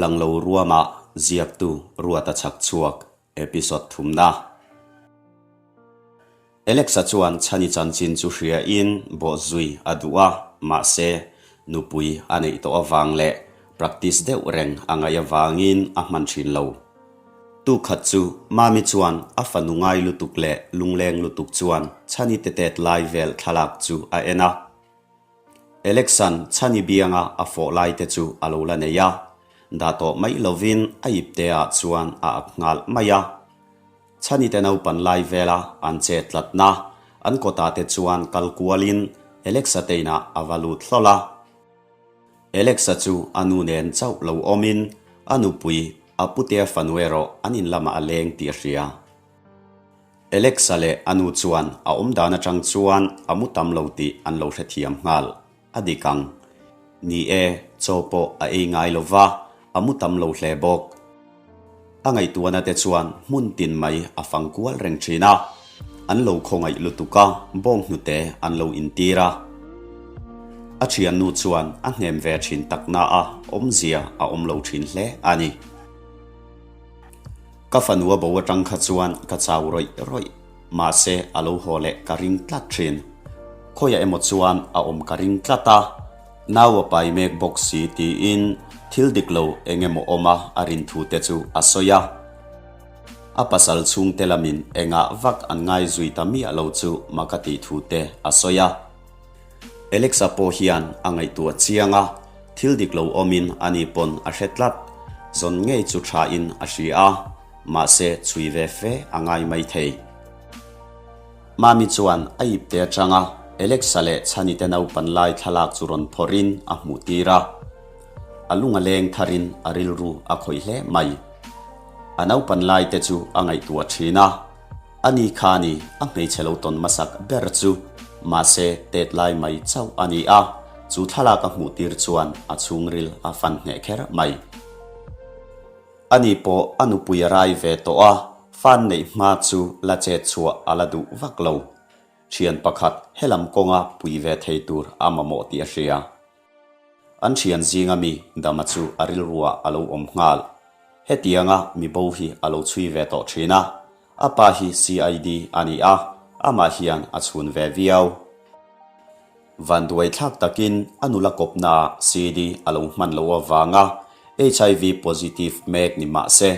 Langlo ruama ziaktu Ruata Chhakchhuak episode thumna. Alexa chuan chhani chanchin chu hria in bawhzui a duh a, mahse nupui a neih tawh avang leh practice deuh reng a ngaih avangin a hman thin lo. Tukhat chu Mami chuan a fanu ngai lutuk leh lungleng lutuk chuan chhani tetet lai vel thlalak chu a en a. Alexa'n chhani bianga a fawh lai te chu a lo la nei a, dah tawh mai lovin a ipte ah chuan a ak nghal mai a. Chhani te naupan lai vela an che tlatna an kawtah te chuan kal kualin Alexa te inah a va lut hlawl a. Alexa chu a nu nen chauh lo awmin a nupui a putea fanu erawh an in lamah a leng tih a hria. Alexa leh a nu chuan a awmdan atang chuan a mu tam lo tih an lo hrethiam nghal. A dik ang. Ni e, chaw pawh a ei ngai lo va, a mu tam lo hle bawk. A ngaihtuahna te chuan hmun tin mai a fang kual reng thin a. An lo khawngaih lutuk a, bawng hnute an lo intir a. A thiannu chuan a hnem ve thin takna a awmzia a awm lo thin hle a ni. Ka fanu a bo atang kha chuan ka chau rawih rawih. Mahse a lo haw leh ka ring tlat thin. Khawiah emaw chuan a awm ka ring tlat a, nau a pai mek bawk si tiin thil dik lo eng emaw awm a a rin thu te chu a sawi a. A pasal chhungte lamin engah vak an ngai zui ta miah lo chu mak a tih thu te a sawi a. Alexa pawh hian a ngaihtuah chiang a, thil dik lo awmin ani pawn a hre tlat. Zawn ngei chu thain a hria a, mahse chhui ve fe a ngai mai thei. Mami chuan a ipte atanga Alexa leh Chhani te naupan lai thlalak chu rawn phawrhin a hmuh tir a. A lung a leng tharin a rilru a khawih hle mai. A naupan lai te chu a ngaihtuah thin a. A ni kha ni, a hmeichhe lo tawn hmasak ber chu mahse tet lai mai chauh a ni a, chu thlalak a hmuh tir chuan a chhungril a fan hneh kher mai. A ni pawh a nupui a rai ve tawh a, fan neih hma chu la chet chhuah a la duh vak lo. Thian pakhat helam kawnga pui ve thei tur a mamawh tih a hria. An thian zinga mi Dama chu a rilruah a lo awm nghal. Hetianga mi bo hi a lo chhui ve tawh thin a, a pa hi CID a ni a, amah hian a chhun ve viau. Vanduai thlak takin a nula kawpnaah CD a lo hman loh avanga HIV positive mek ni mah se,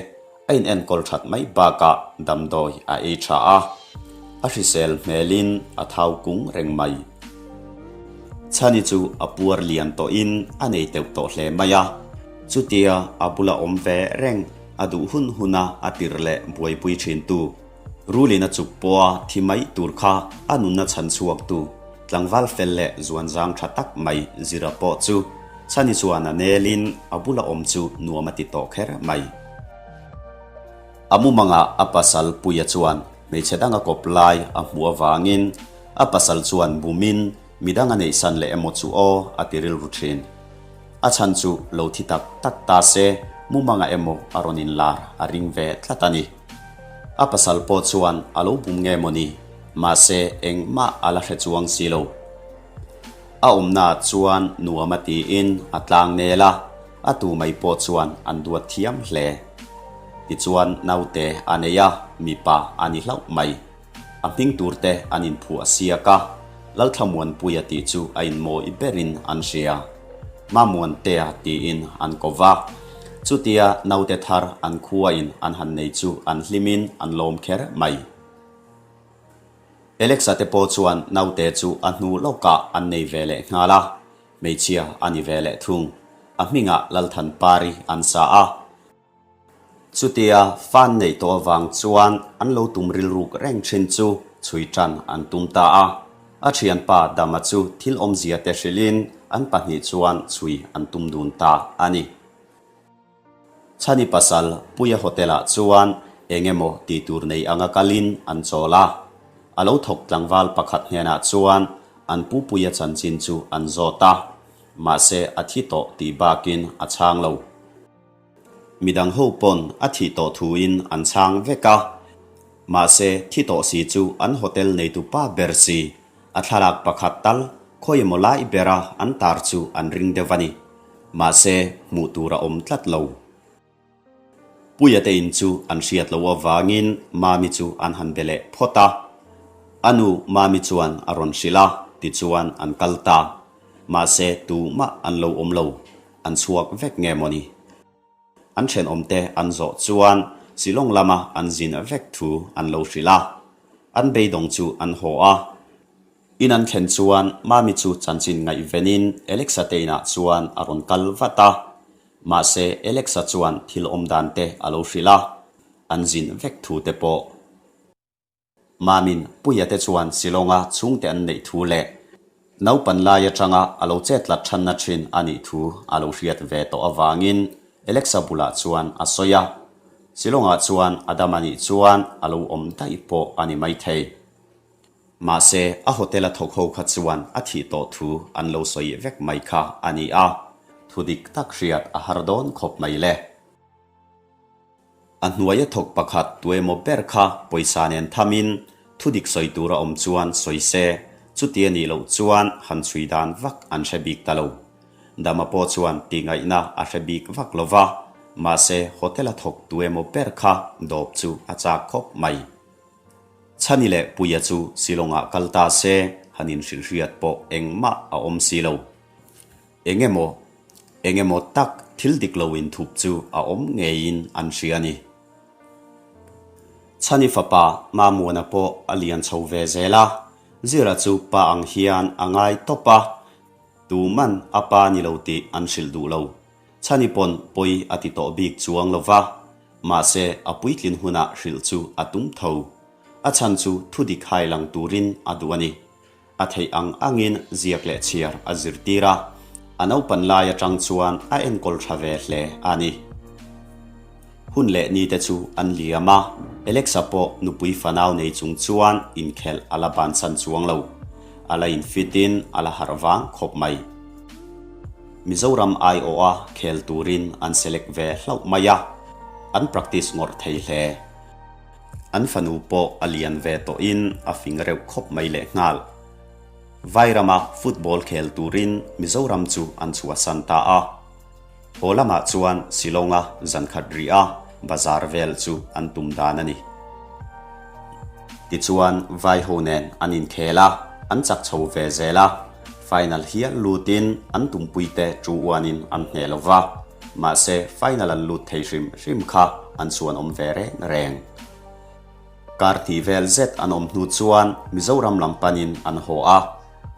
a inenkawl that mai bakah damdawi a ei tha a, a hrisel hmelin a thau kung reng mai. Chhani chu a puar lian tawhin a nei teuh tawh hle mai a, chutia a bula awm ve reng a duh hun huna a tirh leh buaipui thintu Rulin a chuk pawha thi mai tur kha a nunna chhan chhuaktu tlangval fel leh zuanzang tha tak mai Zira pawh chu Chhani chuan a nelin a bula awm chu nuam a ti tawh kher mai. A mumangah a pasal Puia chuan hmeichhe danga kawp lai a hmuh avangin a pasal chuan bumin midang a neihsan leh emaw chu aw a ti rilru thin. A chhan chu lo thi tak tak ta se mumangah emaw a rawn inlar a ring ve tlat a ni. A pasal pawh chuan a lo bum nge maw ni? Mahse engmah a la hre chuang si lo. A awmnaah chuan nuam a tiin a tlang nel a, a tu mai pawh chuan an duat thiam hle. Tichuan naute a nei a, mipa a ni hlauh mai. A hming tur te an inphuah siak a, Lalthlamuanpuia tih chu a inmawi berin an hria. Mamuantea tiin an ko va. Chutia naute thar an khuain an han nei chu an hlimin an lawm kher mai. Alexa te pawh chuan naute chu a hnu lawkah an nei ve leh nghal a, hmeichhia a ni ve leh thung. A hmingah Lalthanpari an sa a. Chutia fan neih tawh avang chuan an lo tum rilruk reng thin chu chhui tan an tum ta a. A thianpa Dama chu thil awmzia te hrilhin an pahnih chuan chhui an tum dun ta a ni. Chhani pasal Puia Hotel-ah chuan eng emaw tih tur nei anga kalin an chawl a. A lo thawk tlangval pakhat hnenah chuan an pu Puia chanchin chu an zawt a, mahse a thi tawh tih bakin a chhang lo. Midang ho pawn a thih tawh thuin an chhang vek a, mahse thi tawh si chu an hotel neitu pa ber si, a thlalak pakhat tal khawi emaw lai bera an tar chu an ring deuh a ni. Mahse hmuh tur a awm tlat lo. Puia te in chu an hriat loh avangin Mami chu an han be leh phawt a. A nu Mami chuan a rawn hrilh a, tichuan an kal ta. Mahse tumah an lo awm lo, an chhuak vek nge mawni? An thenawmte an zawh chuan Shillong lama an zin vek thu an lo hrilh a. An beidawng chu an haw a. In an thlen chuan Mami chu chanchin ngaihvenin Alexa te inah chuan a rawn kal vat a. Mahse Alexa chuan thil awm dan te a lo hrilh a, an zin vek thu te pawh. Mamin Puia te chuan Shillong-a chhungte an neih thu leh naupan lai atanga a lo chetlat thanna thin a nih thu a lo hriat ve tawh avangin Alexa bulah chuan a sawi a. Shillong-ah chuan a dam a nih chuan a lo awm daih pawh a ni maithei. Mahse, a hotel a thawk ho kha chuan a thih tawh thu an lo sawi vek mai kha a ni a, thu dik tak hriat a har dawn khawp mai le. A hnuaia thawk pakhat tuemaw ber kha pawisa nen thamin thu dik sawi tur a awm chuan sawi se, chuti a nih loh chuan han chhui dan vak an hre bik ta lo. Dama pawh chuan tihngaihna a hre bik vak lo va, mahse hotel a thawk tuemaw ber kha dawp chu a chak khawp mai. Chhani leh Puia chu Shillong-ah kal ta se, han inhrilhriat pawh engmah a awm si lo. Eng emaw, eng emaw tak thil dik lo inthup chu a awm ngeiin an hria a ni. Chhani fapa Mamuana pawh a lian chho ve zel a, Zira chu pa ang hian a ngai tawp a, tuman a pa ni lo tih an hrilh duh lo. Chhani pawn pawi a ti tawh bik chuang lo va, mahse a puitlin hunah hrilh chu a tum tho. A chhan chu thudik hai lang turin a duh a ni. A theih ang angin ziak leh chhiar a zirtir a, a naupan lai atang chuan a enkawl tha ve hle a ni. Hun leh ni te chu an liam a, Alexa pawh nupui fanau nei chung chuan inkhelh a la bansan chuang lo. A la infit in a la harh vang khawp mai. Mizoram aiawha khel turin an select ve hlauh mai a, an practice ngawrh thei hle. An fanu pawh a lian ve tawhin a fing reuh khawp mai lehnghal. Vairama football khel turin Mizoram chu an chhuahsan ta a. Haw lamah chuan Shillong-a zankhat rih a bazar vel chu an tum dan a ni. Tichuan Vaiho nen an inkhel a, an chak chho ve zel a, final hial lutin an tumpuite chu uanin an hneh lo va. Mahse, final an lut thei hrim hrim kha an chuan awm ve reng reng. Kar hnih vel zet an awm hnu chuan Mizoram lam panin an haw a,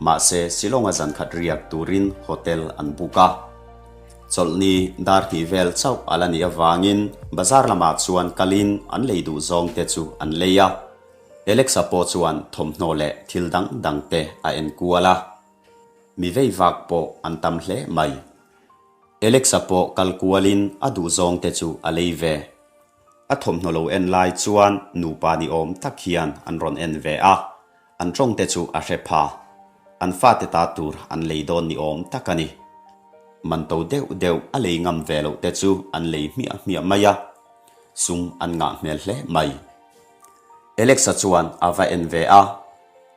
mahse Shillong-a zankhat riak turin hotel an book a. Chawlhni dar hnih vel chauh a la nih avangin bazar lamah chuan kalin an lei duh zawng te chu an lei a. Alexa pawh chuan thawmhnaw leh thil dang dang te a en kual a. Mi vei vak pawh an tam hle mai. Alexa pawh kal kualin a duh zawng te chu a lei ve. A thawmhnaw lo en lai chuan nupa ni awm tak hian an rawn en ve a, an tawng te chu a hre pha. An fate ta tur an lei dawn ni awm tak a ni. Man to deuh deuh a lei ngam ve loh te chu an lei hmiah hmiah mai a, sum an ngah hmel hle mai. Alexa chuan a va en ve a.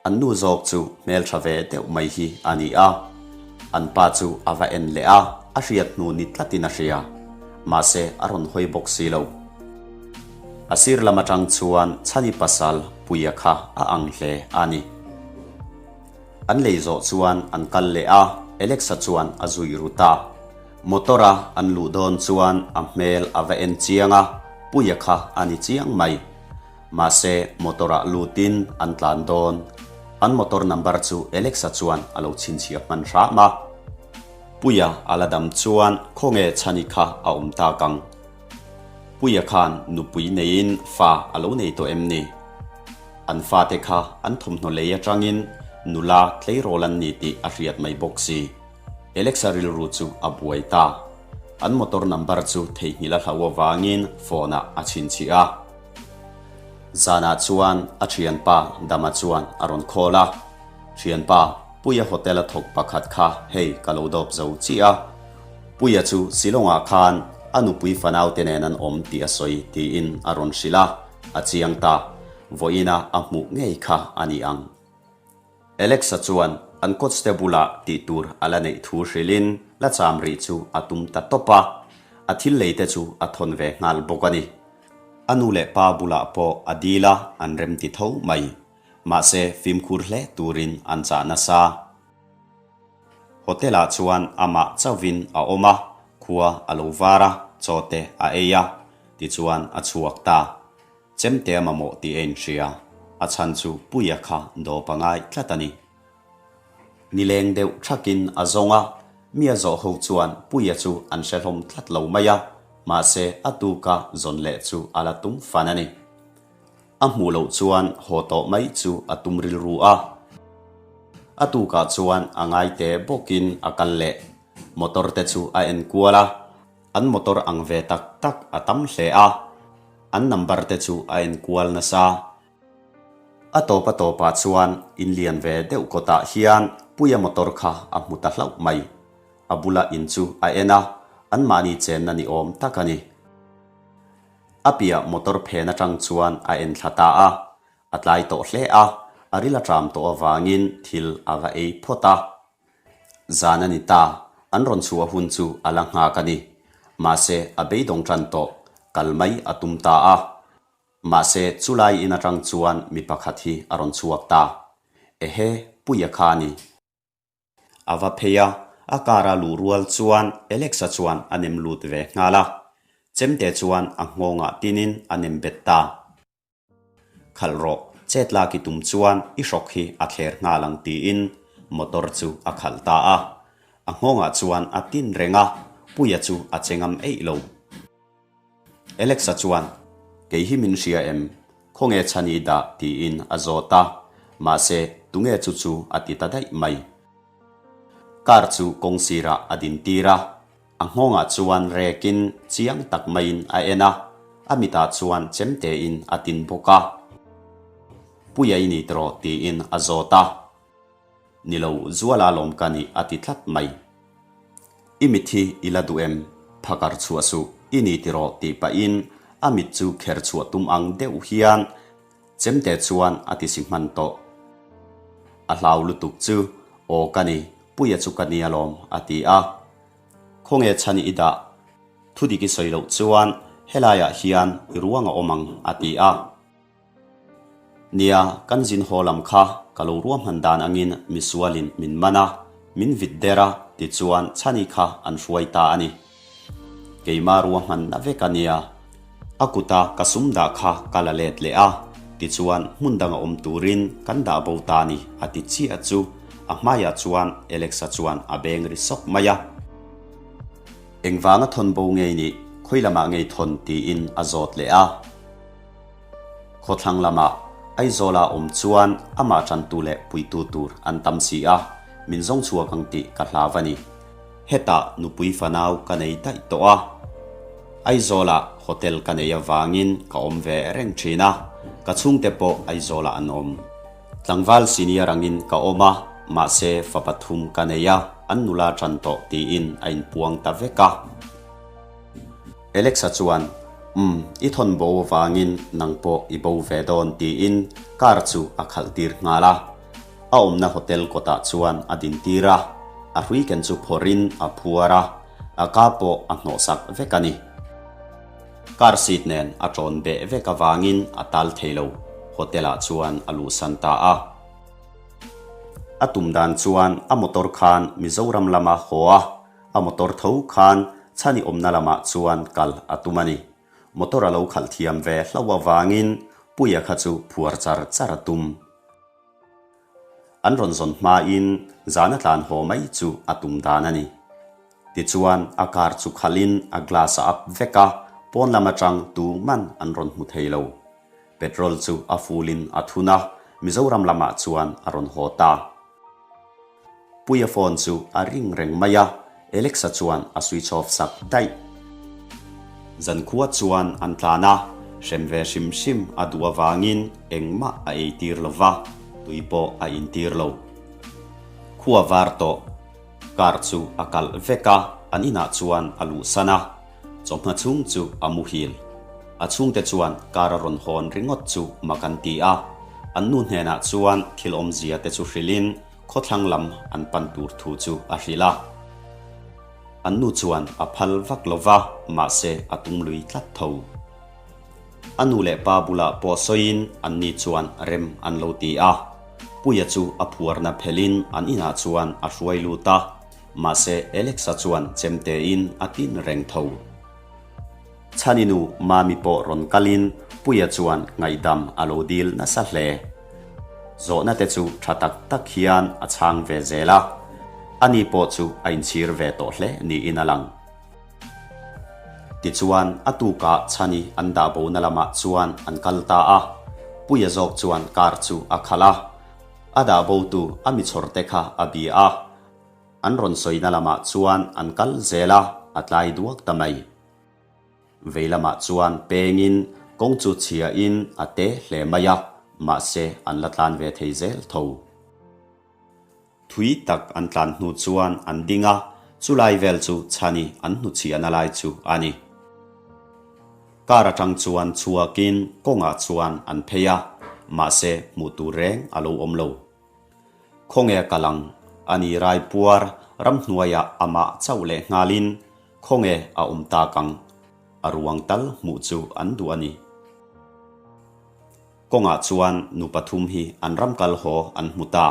An nu zawk chu hmeltha ve deuh mai hi a ni a, an pa chu a va en leh a, a hriat hnu ni tlatin a hria. Mahse a rawn hawi bawk si lo. A sir lam atang chuan Chhani pasal Puia kha a ang hle a ni. An lei zawh chuan an kal leh a, Alexa chuan a zui ru ta. Motor a an luh dawn chuan a hmel a va en chiang a, Puia kha a ni chiang mai. Mahse, motor-ah lutin an tlan dawn. An motor number chu Alexa chuan a lo chhinchhiah hman hram a. Puia a la dam chuan khawnge Chhani kha a awm tak ang? Puia khan nupui neiin fa a lo nei tawh em ni? An fate kha an thawmhnaw lei atangin nula tleirawl an ni tih a hriat mai bawk si. Alexa rilru chu a buai ta. An motor number chu theihnghilh a hlauh avangin phone-ah a chhinchhiah a. Zanah chuan a thianpa Dama chuan a rawn call a, Thianpa, Puia hotel a thawk pakhat kha hei ka lo dawp zo chiah a. Puia chu Shillong-ah khan a nupui fanaute nen an awm tih a sawi tiin a rawn hrilh a, a chiang ta. Vawiina a hmuh ngei kha a ni ang. Alexa chuan an coach-te bulah tih tur a la neih thu hrilhin la cham rih chu a tum ta tawp a, a thil leite chu a thawn ve nghal bawk a ni. A nu leh pa bulah pawh a dil a, an remti tho mai. Mahse, fimkhur hle turin an chah nasa. Hotel ah chuan amah chauhin a awm a, khua a lo var a, chaw te a ei a, tichuan a chhuak ta. Chemte a mamawh tih a inhria, a chhan chu Puia kha dawp a ngai tlat a ni. Nileng deuh thakin a zawng a, mi a zawh ho chuan Puia chu an hre hlawm tlat lo mai a, mahse a tuka zawn leh chu a la tum fan a ni. A hmuh loh chuan haw tawh mai chu a tum rilru a. A tukah chuan a ngaite bawkin a kal leh. Motor te chu a en kual a, an motor ang ve tak tak a tam hle a, an number te chu a en kual nasa. A tawp a tawpah chuan in lian ve deuh kawtah hian Puia motor kha a hmu ta hlauh mai. A bula in chu a en a, anmahni chenna ni awm tak a ni. A piah motor phen atang chuan a en thla ta a, a tlai tawh hle a, a ril a tram tawh avangin thil a va ei phawt a. Zan a ni ta, an rawn chhuah hun chu a la nghak a ni. Mahse, a beidawng tan tawh, kal mai a tum ta a. Mahse, chulai in atang chuan mi pakhat hi a rawn chhuak ta. Ehe, Puia kha a ni. A va phei a, a car a luh rual chuan Alex-a chuan a nem lut ve nghal a. Chemte chuan a nghawngah tinin a nem bet ta. Khalh rawh, chet lak i tum chuan i hrawk hi a thler nghal ang tiin motor chu a khalh ta a. A nghawngah chuan a tin reng a, Puia chu a che ngam eih lo. Alexa chuan, Kei hi min hria em? Khawnge chhan i dah? tiin a zawt a. Mahse, tunge chu chu a ti ta daih mai. Car chu kawng sirah a din tir a. A nghawngah chuan rekin chiang tak maiin a en a, a mitah chuan chemtein a tin bawk a. Puia i ni tawh tiin a zawt a. Ni lo, Zuala lawm ka nih a ti tlat mai. I mit hi i la duh em? Phakar chhuah suh, i ni tiraw tih pahin a mit chu kher chhuah tum ang deuh hian chemte chuan a ti si hman tawh. A hlau lutuk chu, Aw ka ni, Puia chu ka ni alawm a ti a. Khawnge chhan i dah? Thudik i sawi loh chuan helaiah hian i ruang a awm ang a ti a. Nia, kan zin haw lam kha ka lo ruahman dan angin misualin min man a, min vit der a, tichuan Chhani kha an hruai ta a ni. Keima ruahman na vek a nia. A kuta ka sum dah kha ka la let leh a, tichuan hmun danga awm turin kan dah bo ta a ni, a ti chiah chu a hmaiah chuan Alexa chuan a beng ri sawk mai a. Engvanga thawn bo ngei nih, khawi lamah ngei thawn tiin a zawt leh a. Khawthlang lamah Aizawla awm chuan amah tantu leh puitu tur an tam si a, min zawng chhuak ang tih ka hlau a ni. Hetah nupui fanau ka nei daih tawh a, Aizawlah hotel ka nei avangin ka awm ve reng thin a, ka chhungte pawh Aizawlah an awm. Tlangval senior angin ka awm a, mahse fa pathum ka nei a, an nula tan tawh tiin a inpuang ta vek a. Alexa chuan, Umm, i thawn bo avangin nang pawh i bo ve dawn tiin car chu a khalh tir nghal a. A awmna hotel kawtah chuan a din tir a, a hrui ken chu phawrhin a phuar a, a ka pawh a hnawhsak vek a ni. Car seat nen a ṭawn beh vek avangin a tal thei lo, hotel ah chuan a luhsan ta a. A tum dan chuan a motor khan Mizoram lama haw a, A motor tho khan chhani awmna lamah chuan kal a tum a ni. Motor a lo khalh thiam ve hlauh avangin Puia kha chu phuar char char a tum. An rawn zawn hmain zana tlan haw mai chu a tum dan a ni. Tichuan a car chu khalhin a glass a up vek a, pawn lam atang tu man an rawn hmu thei lo. Petrol chu a full in a thun a, Mizoram lamah chuan a rawn haw ta. Puia phone chu a ring reng mai a, Alexa chuan a switch off sak daih. Zankhua chuan an tlan a, hrem ve hrim hrim a duh avangin engmah a ei tir lo va, tui pawh a in tir lo. Khua var tawh, car chu a kalh vek a, an inah chuan a luhsan a, chawhma chhung chu a muhil. A chhungte chuan car a rawn hawn ringawt chu mak an ti a, an nu hnenah chuan thil awmzia te chu hrilhin khawthlang lam an pan tur thu chu a hrilh a. An nu chuan a phal vak lo va, mahse a tum lui tlat tho. A nu leh pa bulah pawh sawiin anni chuan rem an lo ti a. Puia chu a phuarna phelhin an inah chuan a hruai lut a, mahse Alex-a chuan chemtein a tin reng tho. Chhani nu Mami pawh rawn kalin Puia chuan ngaihdam a lo dil nasa hle. Zawhna te chu tha tak tak hian a chhang ve zel a, ani pawh chu a inchhir ve tawh hle niin a lang. Tichuan a tukah Chhani an dah bona lamah chuan an kal ta a, Puia zawk chuan car chu a khalh a, a dah botu a mi chhawr te kha a bia a, An rawn sawina lamah chuan an kal zel a, a tlai duak ta mai. Vei lamah chuan pengin kawng chu chhiain a te hle mai a, mahse an la tlan ve thei zel tho. Thui tak an tlan hnu chuan an ding a, chulai vel chu Chhani an hnuchhiahna lai chu a ni. Car atang chuan chhuakin kawngah chuan an phei a, mahse hmuh tur reng a lo awm lo. Khawnge ka lang, a ni Raipuar ramhnuaiah amah chauh leh nghalin khawnge a awm tak ang, a ruang tal hmuh chu an duh a ni. Kawngah chuan nu pathum hi an ram kal haw an hmu ta.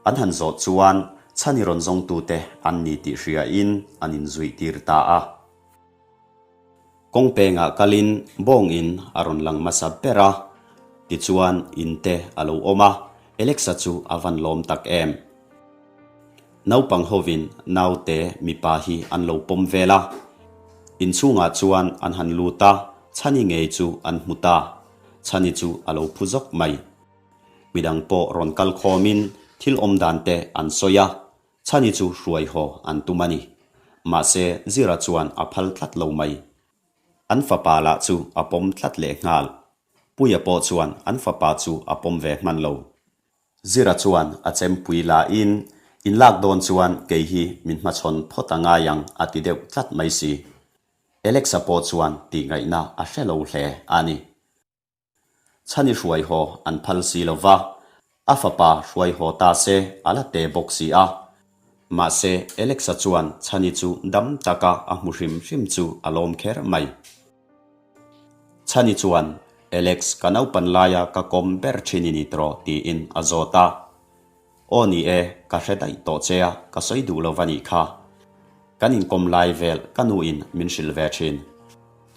An han zawh chuan chhani rawn zawngtute an ni tih hriain an inzuih tir ta a. Kawng pengah kalin bawng in a rawn lang hmasa ber a, tichuan in te a lo awm a, Alexa chu a van lawm tak em. Naupang hovin naute mipa hi an lo pawm vel a, inchhungah chuan an han lut a, Chhani ngei chu an hmu ta, Chhani chu a lo phu zawk mai. Midang pawh rawn kal khawmin thil awm dan te an sawi a, Chhani chu hruai haw an tum a ni. Mahse, Zira chuan a phal tlat lo mai. An fapa lah chu a pawm tlat leh nghal. Puia pawh chuan an fapa chu a pawm ve hman lo. Zira chuan a chempui lahin, In lak dawn chuan kei hi min hmachhawn phawt a ngai ang a ti deuh tlat mai si. Alexa pawh chuan tih ngaihna a hre lo hle a ni. Chhani hruai haw an phal si lo va, a fapa hruai haw ta se a la te bawk si a. Mahse, Alexa chuan Chhani chu dam taka a hmu hrim hrim chu a lawm kher mai. Chhani chuan, Alex, ka naupan laia ka kawm ber thin i ni tawh tiin a zawt a. Aw ni e, ka hre daih tawh che a, ka sawi duh lo va nih kha. Kan inkawm lai vel ka nu in min hrilh ve thin.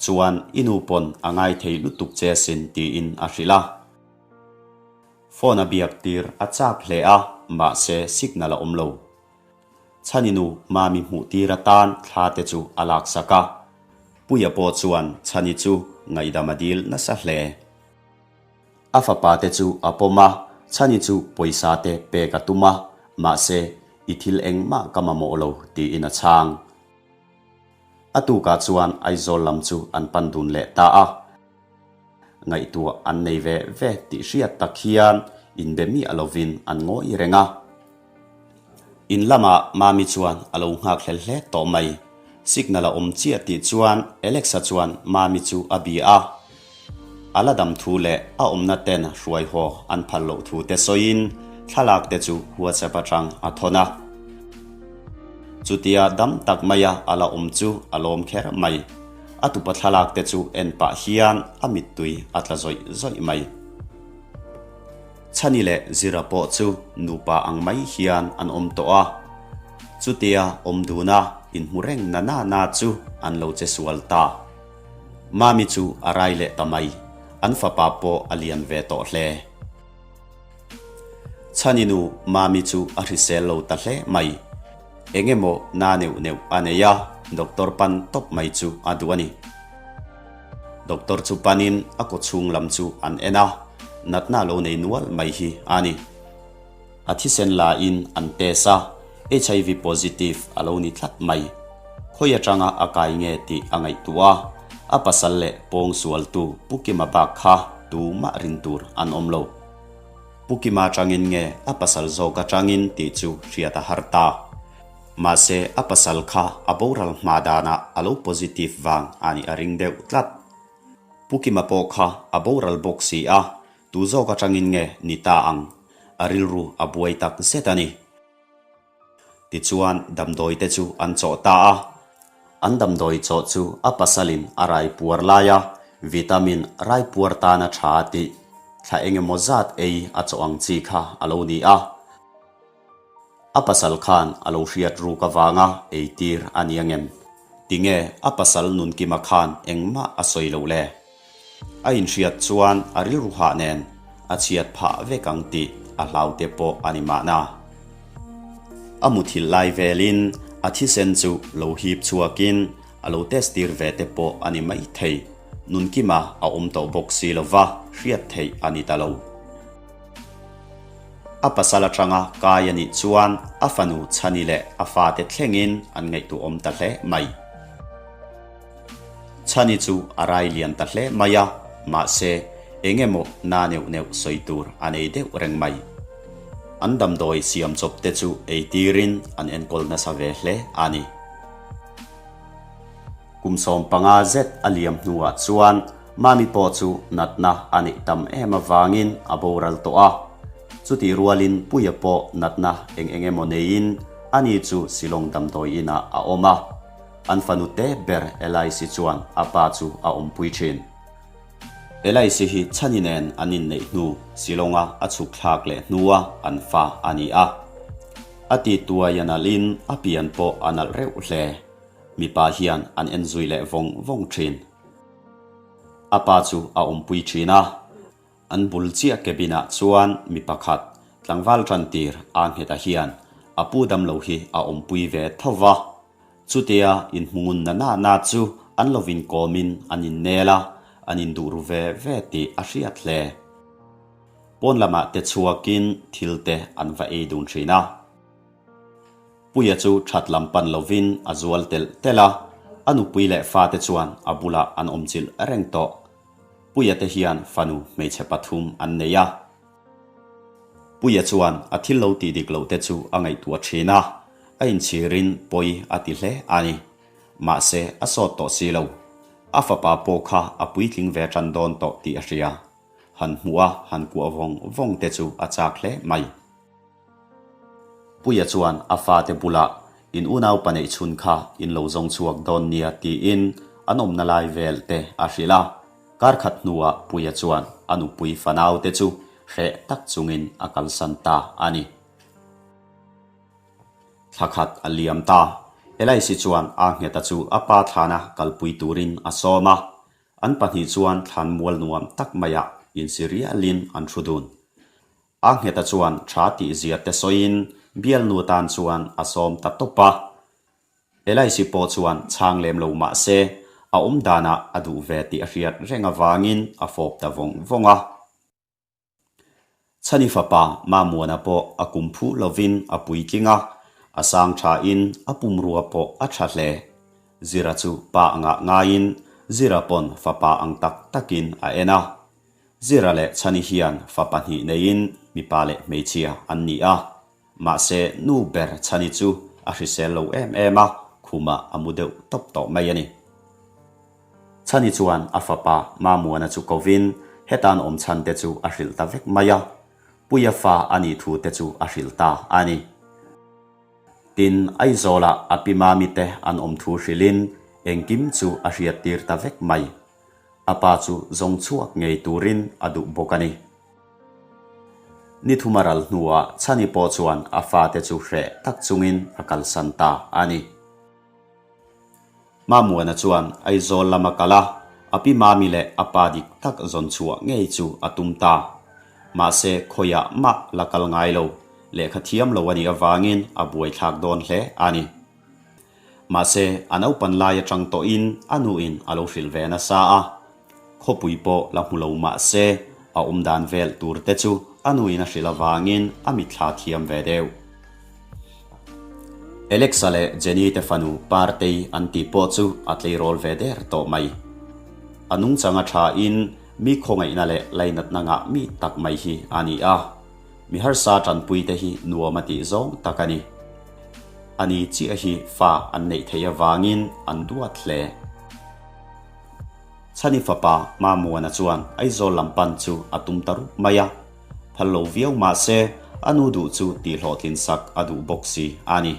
Chuan i nu pawn a ngai thei lutuk che sin tiin a hrilh a. Phone a biak tir a chak hle a, mahse signal a awm lo. Chhani nu Mami hmuh tir atan thla te chu a laksak a. Puia pawh chuan Chhani chu ngaihdam a dil nasa hle. A fapa te chu a pawm a, Chhani chu pawisa te pek a tum a, mahse, I thil engmah ka mamawh lo, tiin a chhang. A tukah chuan Aizawl lam chu an pan dun leh ta a. Ngaihtuah an nei ve ve tih hriat tak hian inbe miah lovin an ngawi reng a. In lamah Mami chuan a lo nghak hlel hle tawh mai. Signal a awm chiah tih chuan Alexa chuan Mami chu a bia a. A la dam thu leh a awmna ten hruai haw an phal loh thu te sawiin thlalak te chu WhatsApp atang a thawn a. Chutia dam tak maia a la awm chu a lawm kher mai. A tupa thlalak te chu en pah hian a mittui a tla zawih zawih mai. Chhani leh Zira pawh chu nupa ang mai hian an awm tawh a, chutia awm duna inhmu reng na na na chu an lo che sual ta. Mami chu a rai leh ta mai, an fapa pawh a lian ve tawh hle. Chhani nu Mami chu a hrisel lo ta hle mai, eng emaw na neuh neuh a nei a, doctor pan tawp mai chu a duh a ni. Doctor chu panin a kawchhung lam chu an en a, natna lo nei nual mai hi a ni. A thisen lain an test a, HIV positive a lo ni tlat mai. Khawi atanga a kai nge tih a ngaihtuah a, a pasal leh pawng sualtu Pu Kima bak kha tumah rin tur an awm lo. Pu Kima atangin nge a pasal zawk atangin tih chu hriat a har ta. Mahse, a pasal kha a boral hma danah a lo positive vang a nih a ring deuh tlat. Pu Kima pawh kha a boral bawk si a, tu zawk atangin nge ni ta ang? A rilru a buai tak zet a ni. Tichuan, damdawi te chu an chawh ta a. An damdawi chawh chu a pasalin a rai puar lai a. Vitamin raipuar tana tha tih thla engemaw zat ei a chawh ang chi kha a lo ni a. A pasal khan a lo hriat ruk avanga eitir a ni angem? Tinge a pasal Nunkima khan engmah a sawi loh le? A inhriat chuan a rilru hah nen a chhiat phah vek ang tih a hlau te pawh a ni mahna. A muthilh lai velin a thisen chu lo hip chhuakin a lo test tir ve te pawh a ni mai thei. Nunkima a awm tawh bawk si lova hriat theih a ni ta lo. A pasal atanga kai a nih chuan a fanu Chhani leh a fate thlengin an ngaihtuahawm ta hle mai. Chhani chu a rai lian ta hle mai a, mahse eng emaw na neuh neuh sawi tur a nei deuh reng mai. An damdawi siam chawp te chu ei tirin an enkawl nasa ve hle a ni. Kum 15 zet a liam hnuah chuan Mami pawh chu natna a neih tam em avangin a boral tawh a. Chutih rualin Puia pawh natna eng eng emaw neiin ani chu Shillong damdawi inah a awm a. An fanu te ber Elaisi chuan a pa chu a awmpui thin. Elaisi hi Chhani nen an inneih hnu Shillonga a chhuk thlak leh hnua an fa a ni a. A ti tuai a nalhin a pian pawh a nalh reuh hle. Mipa hian an en zui leh vawng vawng thin. A pa chu a awmpui thin a. An bul chiah cabin ah chuan mi pakhat tlangval tan tir a ngheta hian a pu damlo hi a awmpui ve tho va. Chutia inhmungun na na na chu an lo inkawmin an innel a, an induh ru ve ve tih a hriat hle. Pawn lamah te chhuakin thil te an va ei dun thin a. Puia chu that lam pan lovin a zual telh telh a, a nupui leh fate chuan a bulah an awmchilh reng tawh. Puia te hian fanu hmeichhe pathum an nei a. Puia chuan a thil lo tih dik loh te chu a ngaihtuah thin a, a inchhirin pawi a ti hle a ni. Mahse, a sawt tawh si lo. A fapa pawh kha a puitling ve tan dawn tawh tih a hria. Han hmuh a, han kuah vawng vawng te chu a chak hle mai. Puia chuan a fate bulah in unau pa neih chhun kha in lo zawng chhuak dawn nia tiin an awmna lai vel te a hrilh a. Kar khat hnuah Puia chuan a nupui fanau te chu hreh tak chungin a kalsan ta a ni. Thla khat a liam ta. Elaisi chuan a ngheta chu a pa thlana kalpui turin a sawm a. An pahnih chuan thlan mual nuam tak maiah insi rialin an thu dun. A ngheta chuan tha tih zia te sawiin bialnu tan chuan a sawm ta tawp a. Elaisi pawh chuan chhang lem lo mah se, a awm danah a duh ve tih a hriat reng avangin a fawp ta vawng vawng a. Chhani fapa Mamuana pawh a kum phu lovin a puitling a, a sang thain a pumrua pawh a tha hle. Zira chu pa angah ngaiin Zira pawn fapa ang tak takin a en a. Zira leh Chhani hian fa pahnih neiin mipa leh hmeichhia an ni a, mahse nu ber Chhani chu a hrisel lo em em a, khumah a mu deuh tawp tawh mai a ni. Chhani chuan a fapa Mamuana chu kovin hetan awm chhan te chu a hrilh ta vek mai a, Puia fa a nih thu te chu a hrilh ta a ni. Tin, Aizawlah a pi Mami te an awm thu hrilhin engkim chu a hriattir ta vek mai. A pa chu zawng chhuak ngei turin a duh bawk a ni. Ni thum a ral hnuah Chhani pawh chuan a fate chu hreh tak chungin a kalsan ta a ni. Mamuana chuan Aizawl lama kal a, a pi Mami leh a pa dik tak zawn chhuah ngei chu a tum ta. Mahse khawiah mah la kal ngai lo, lehkha thiam lo a nih avangin a buaithlak dawn hle a ni. Mahse, a naupan lai atang tawhin a nuin a lo hrilh ve nasa a, khawpui pawh la hmu lo mah se, a awm dan vel tur te chu a nuin a hrilh avangin a mitthla thiam ve deuh. Alexa leh Jenny te fanu Partei an tih pawh chu a tleirawl ve der tawh mai. A nungchang a thain mi khawngaihna leh lainatna ngah mi tak mai hi a ni a. Mi harsa tanpui te hi nuam a tih zawng tak a ni. A ni chiah hi fa an neih theih avangin an duat hle. Chhani fapa Mamuana chuan Aizawl lam pan chu a tum ta rup mai a. Phal lo viau mah se a nu duh chu tihhlawhtlin sak a duh bawk si a ni.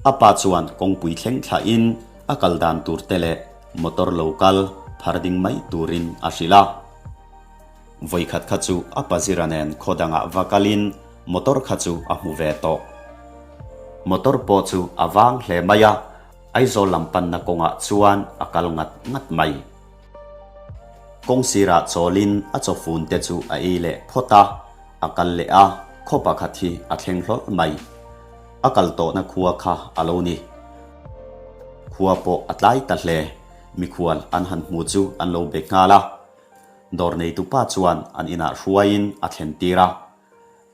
A pa chuan kawngpui thleng thlahin a kal dan tur te leh motor lo kal. phar ding mai turin a hrilh a. Vawikhat kha chu a pazira nen khaw dangah va kalin motor kha chu a hmu ve tawh. Motor pawh chu a vang hle mai a, Aizawl lam panna kawngah chuan a kal ngat ngat mai. Kawng sirah chawlin a chawfun te chu a ei leh phawt a, a kal leh a, khaw pakhat hi a thleng hlawlh mai. A kal tawhna khua kha a lo ni. Khua pawh a tlai ta hle, mikhual an han hmu chu an lo be nghal a. Dawr neitupa chuan an inah hruaiin a thlen tir a.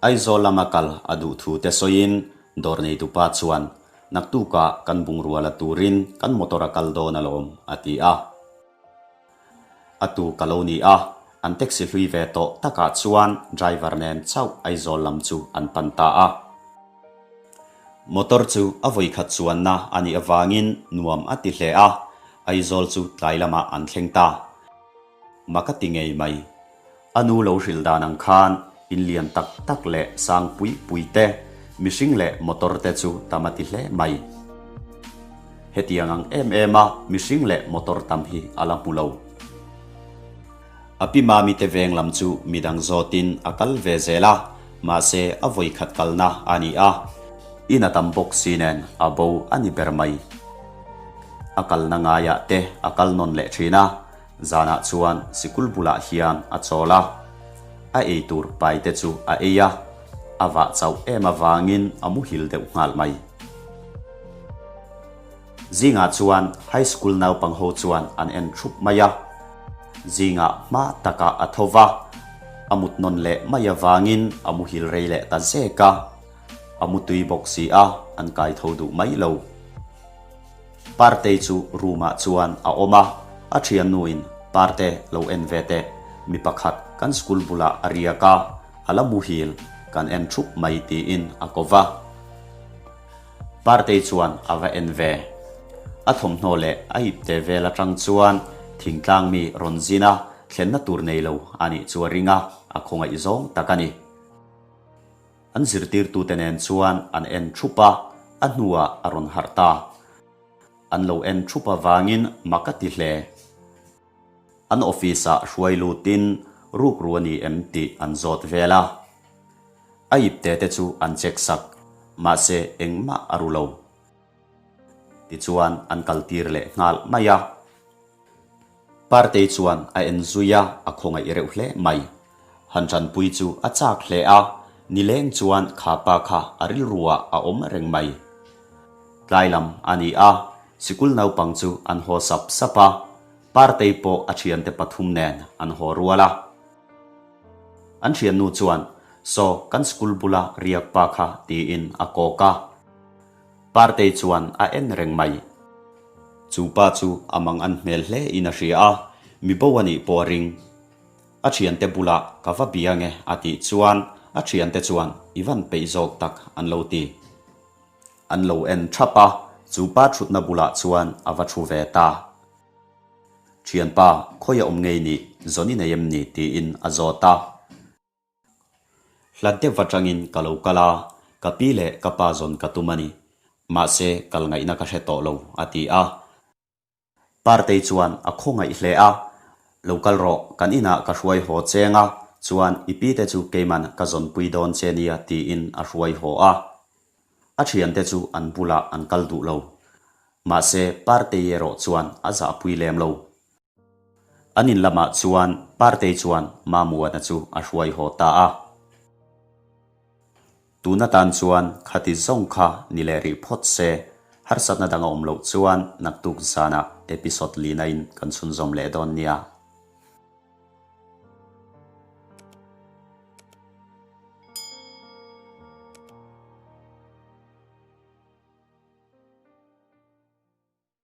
Aizawl lama kal a duh thu te sawiin dawr neitupa chuan, Naktukah kan bungrua la turin kan motor a kal dawn alawm, a ti a. A tu ka lo ni a, an taxi hlui ve tawh takah chuan driver nen chauh Aizawl lam chu an pan ta a. Motor chu a vawikhat chuanna a nih avangin nuam a ti hle a, Aizawl chu tlai lamah an thleng ta. Ma ka ti ngei mai. A nu lo hrilh dan ang khan in lian tak tak leh sang pui pui te, mihring leh motor te chu tam a ti hle mai. Hetiang ang em em a mihring leh motor tam hi a la hmu lo. A pi Mami te veng lam chu midang zawtin a kal ve zel a, mahse a vawi khat kalna a ni a, in a tam bawk si nen a bo a ni ber mai. A kalna ngaiah te a kal nawn leh thin a, Zanah chuan sikul bulah hian a chawl a, a ei tur pai te chu a ei a, a vah chauh em avangin a muhil deuh nghal mai. Zingah chuan high school naupang ho chuan an en thup mai a, zingah hma takah a tho va, a mut nawn leh mai avangin a muhil rei leh ta zek a, a mutui bawk si a, an kai tho duh mai lo. Partei chu room ah chuan a awm a, a thiannuin Parte lo en ve teh, mi pakhat kan school bulah a riak a, a la muhil, kan en thup mai tiin a ko va. Partei chuan a va en ve. A thawmhnaw leh a ipte vel atang chuan thingtlang mi rawn zin a, thlenna tur nei lo a nih chu a ring a, a khawngaih zawng tak a ni. An zirtirtute nen chuan an en thup a, a hnuah a rawn harh ta. An lo en thup avangin mak a ti hle. An office-ah hruai lutin rukru a ni em tih an zawt vel a. A ipte te chu an check sak, mahse engmah a ru lo. Tichuan an kaltir leh nghal mai a. Partei chuan a en zui a, a khawngaih reuh hle mai. Han tanpui chu a chak hle a, nileng chuan kha pa kha a rilruah a awm reng mai. Tlai lam a ni a, sikul naupang chu an haw sap sap a, Partei pawh a thiante pathum nen an haw rual a. An thiannu chuan, Saw, kan school bula riak pa kha tiin a kawk a. Partei chuan a en reng mai. Chu pa chu a mang an hmel hle in a hria a, mi bo a nih pawh a ring. A thiante bulah ka va bia nge a tih chuan a thiante chuan i van peih zawk tak an lo ti. An lo en thap a, chu pa thutna bulah chuan a va thu ve ta. Thianpa, khawi a awm ngei nih, zawn i nei em ni? tiin a zawt a. Hlat deuh atangin ka lo kal a, ka pi leh ka pa zawn ka tum a ni. Mahse, kal ngaihna ka hre tawh lo, a ti a. Partei chuan a khawngaih hle a, Lo kal rawh, kan inah ka hruai haw cheng a, chuan i pi te chu keiman ka zawnpui dawn che nia tiin a hruai haw a. A thiante chu an bulah an kal duh lo. Mahse, Partei erawh chuan a zahpui lem lo. An in lamah chuan Partei chuan Mamuana chu a hruai haw ta a. Tun atan chuan khati zawng kha ni leh rih phawt se, harsatna dang a awm loh chuan naktuk zanah episode lina in kan chhunzawm leh dawn nia.